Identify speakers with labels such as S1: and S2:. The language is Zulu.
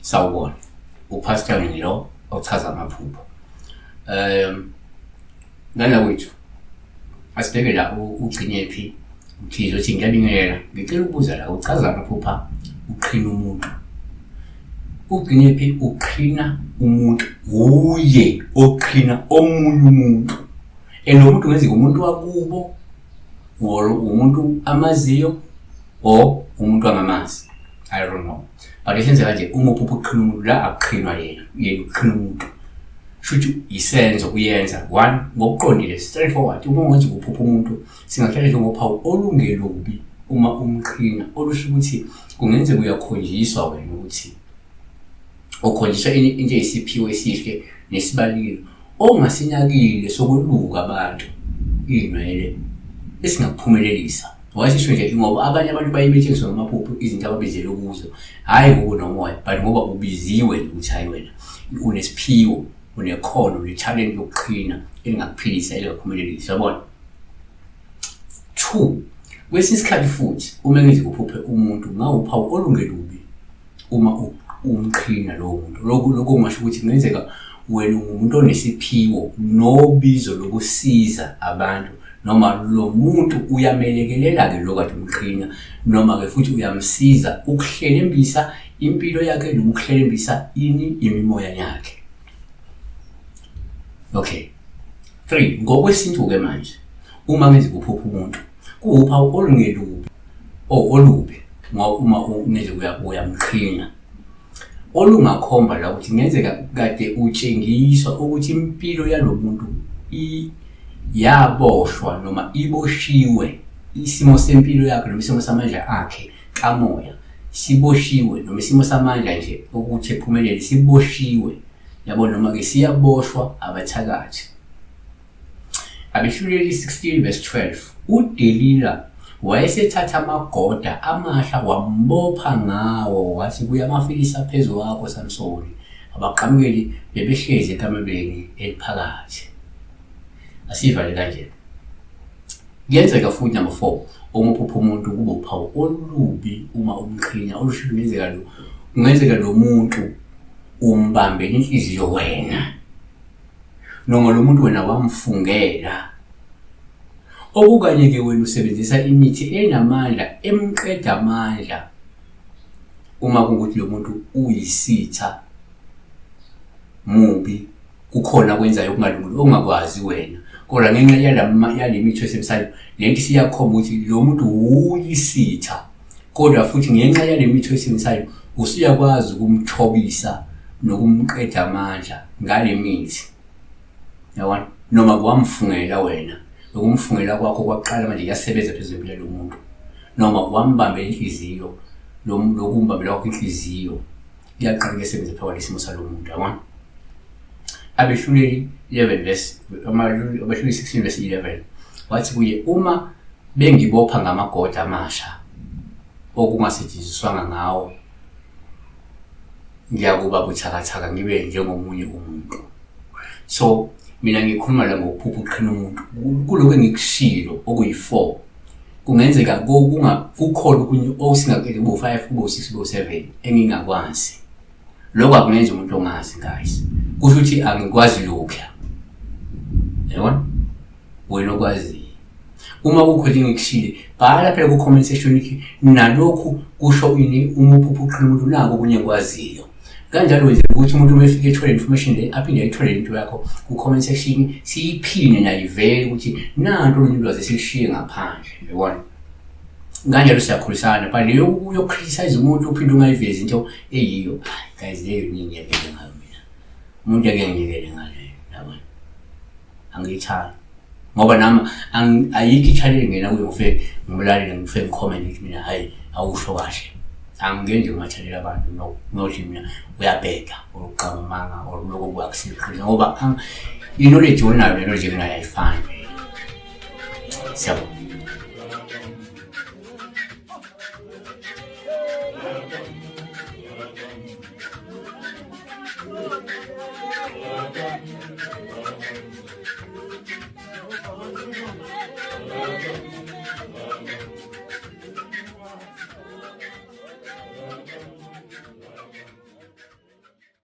S1: Sawubona. UPastor lo ochaza amaphupho. Ngane kwethu asibheke la ugcinephi uthize uthi ngiyabingelela ngicela ukubuza la uchaza amaphupha uqhina umuntu. Ugcinephi uqhina umuntu wuye oqhina omunye umuntu. And lo muntu kungenzeka umuntu wakubo or umuntu amaziyo or umuntu angamazi. I don't know. But esenzeka nje uma uphupha ukuqhina umuntu la akuqhinwa yena, yena uqhina umuntu. Shuthi isenzo uyenza one ngokuqondile straightforward. Uma ungenza ukuphupha umuntu singahlala njengophawu olungelubi uma umqhina olusho ukuthi kungenzeka uyakhonjiswa wena ukuthi ukhonjiswa into eyisiphiwo esihle nesibalulekile ongasinakile sokweluka abantu iy'nwele esingakuphumelelisa. Wayesisho nje ngoba abanye abantu baye betshengiswe ngamaphupho izinto ababizelwe kuzo, hhayi ngoba unomoya but ngoba ubiziwe nje ukuthi hhayi wena unesiphiwo, unekhono, unethalente lokuqhina elingakuphilisa elingakuphumelelisa, yabona. Two, kwesinye isikhathi futhi uma ngize kuphuphe umuntu ngawuphawu olungelubi uma umqhina lowo muntu. Lokhu lokho kungasho ukuthi kungenzeka wena ungumuntu onesiphiwo nobizo lokusiza abantu noma lo muntu uyamelekelela-ke lo kade umqhina noma-ke futhi uyamsiza ukuhlelembisa impilo yakhe noma ukuhlelembisa ini imimoya yakhe. Okay. Three, ngokwesintu-ke manje uma ngenza ukuphupha umuntu kuwuphawu olungelubi or olubi ngoba uma ungenze uyamqhina olungakhomba la ukuthi kungenzeka kade utshengiswa ukuthi impilo yalo muntu yaboshwa noma iboshiwe isimo sempilo yakhe noma isimo samandla akhe kamoya siboshiwe noma isimo samandla nje ukuthi ephumelele siboshiwe yabo noma-ke siyaboshwa abathakathi. Abehluleli 16 verse 12 uDelila wayesethatha amagoda amasha wambopha ngawo wathi kuye amaFilisti aphezu kwakho Samsoni. Abaqhamukeli bebehlezi ekamelweni eliphakathi. Asivale kanje. Kuyenzeka futhi number 4 uma uphupha umuntu kube uphawu olubi uma umqhinya olusho kungenzeka lo kungenzeka lo muntu umbambela inhliziyo wena noma lo muntu wena wamfungela okukanye-ke wena usebenzisa imithi enamandla emqeda amandla uma kungukuthi lo muntu uyisitha mubi kukhona akwenzayo okungalungile ongakwazi wena kodwa ngenxa yale mithi oyisebenzisayo le nto isiyakhomba ukuthi lo muntu uyisitha kodwa futhi ngenxa yale mithi oyisebenzisayo usuyakwazi ukumthobisa nokumqeda amandla ngale mithi yabona noma kuwamfungela wena lokumfungela kwakho kwaqala manje kuyasebenza phezu kwempilo yomuntu noma wambambela inhliziyo lokumbambela kwakho inhliziyo kuyaqala kuyasebenza phezu kwalesimo salo muntu yabona. Abehluleli 11 verse Abehluleli 16 verse 11 wathi kuye uma bengibopha ngamagoda amasha okungasetshenziswanga ngawo ngiyakuba buthakathaka ngibe njengomunye umuntu. So mina ngikhuluma la ngokuphupha uqhina umuntu kuloko engikushilo okuyi-4 kungenzeka kukhona okunye osingakuqedi kube u-5 kube u-6 kube u-7 engingakwazi. Lokho akungenzi umuntu ongazi guys. Kusho ukuthi angikwazi lokhuya. Yabona? Wena okwaziyo. Uma kukho nje engikushile, bhala phela ku-comment section ithi nalokhu kusho ini uma uphupha uqhina umuntu nako okunye engikwaziyo. Kanjalo wenzela ukuthi umuntu uma efika ethole information le aphinde ayithole into yakho ku-comment section siyiphine nayo ivele ukuthi nanto olunye ulwazi esilushiye ngaphandle. Yabona? Kanjalo siyakhulisana but leyo yoku-criticize umuntu uphinde ungayivezi into eyiyo guys leyo ningiyekele ngayo mina. Umuntu eke ngiyekele ngaleyo yabona. Angiyithandi ngoba nami ayikho i-channel engena kuyo ngifike ngimulalele ngifike ngi-comment ngithi mina hhayi awusho kahle. Angingeni nje kuma-channel abantu no nothi mina uyabheda or uqamba amanga or lokho kuyakusiqinisa ngoba i-knowledge onayo ne-knowledge enginayo ayifani. Siyabonga.